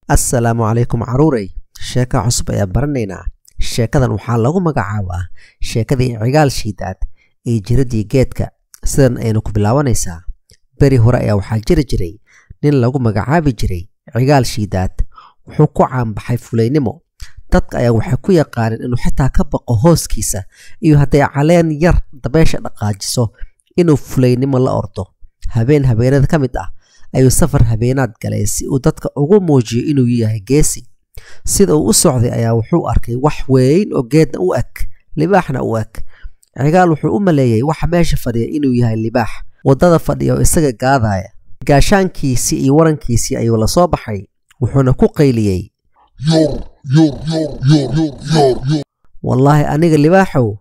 Assalaamu calaykum caruurey, sheeka cusub ayaan baranaynaa. Sheekadan waxaa lagu magacaabaa sheekadii Cigaal Shiidaad iyo jiradii geedka. Sidan ayaynu ku bilaabanaysaa. Beri hore ayaa waxaa jiri jiray nin lagu magacaabi jiray Cigaal Shiidaad. Wuxuu ku caanbaxay fulaynimo. Dadka ayaa waxay ku yaqaaneen inuu xitaa ka baqo hooskiisa, iyo hadday caleen yar dabeesha dhaqaajiso inuu fulaynimo la ordo. Habeen habeenada ka mid ah ayuu safar habeenaad galay si uu dadka ugu muujiyo inuu yahay geesi. Sida uu u socday ayaa wuxuu arkay wax weyn oo geedna u eg, libaaxna u eg. Cigaal wuxuu u maleeyay waxa meesha fadhiya inuu yahay libaax waddada fadhiya oo isaga gaadaya. Gaashaankiisii iyo warankiisii ayuu la soo baxay, wuxuuna ku qayliyey, "Wallaahi aniga libaaxow,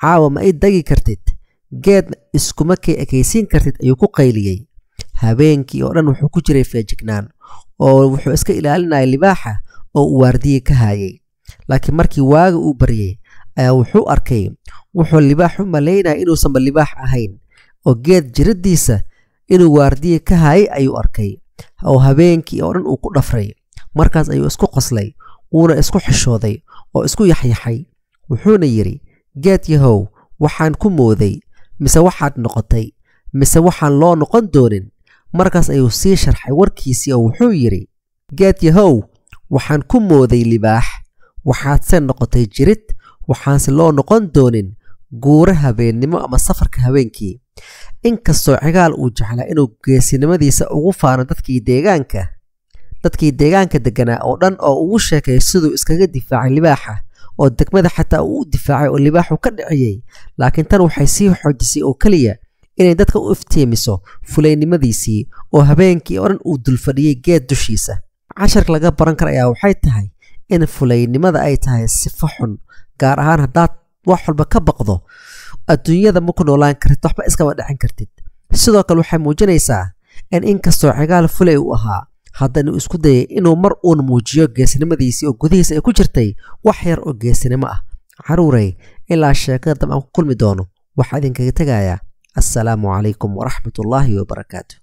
caawa ma ii dagi kartid, geedna iskuma kay ekaysiin kartid," ayuu ku qayliyey. Habeenkii oo dhan wuxuu ku jiray feejignaan, oo wuxuu iska ilaalinayay libaaxa oo uu waardiye ka hayay. Laakiin markii waaga uu baryay ayaa wuxuu arkay wuxuu libaax u malaynaya inuusanba libaax ahayn, oo geed jiraddiisa inuu waardiye ka hayay ayuu arkay, oo habeenkii oo dhan uu ku dhafray. Markaas ayuu isku qoslay, wuuna isku xishooday oo isku yaxyaxay, wuxuuna yidhi, "Geed yahow, waxaan ku mooday mise waxaad noqotay mise waxaan loo noqon doonin." Markaas ayuu sii sharxay warkiisii oo wuxuu yidhi, "Geed yahow, waxaan ku mooday libaax, waxaadse noqotay jirid, waxaanse loo noqon doonin guure habeennimo ama safarka habeenkii." Inkastoo Cigaal uu jeclaa inuu geesinimadiisa ugu faano dadkii deegaanka deganaa oo dhan, oo ugu sheekay siduu iskaga difaacay libaaxa, oo degmada xataa uu u difaacay oo libaaxu ka dhiciyey, laakiin tan waxay sii xoojisay oo keliya inay dadka u iftiimiso fulaynimadiisii, oo habeenkii oo dhan uu dulfadhiyey geed dushiisa. Casharka laga baran kara ayaa waxay tahay in fulaynimada ay tahay sifo xun, gaar ahaan haddaad wax walba ka baqdo, adduunyada ma ku noolaan kartid, waxba iskama dhicin kartid. Sidoo kale waxay muujinaysaa in inkastoo Cigaal fulay uu ahaa, haddana uu isku dayay inuu mar uun muujiyo geesinimadiisii oo gudihiisa ay ku jirtay wax yar oo geesinimo ah. Caruurey, ilaa sheekada dab aan ku kulmi doono, waxaa idinkaga tegayaa assalaamu calaykum waraxmatullaahi wabarakaatu.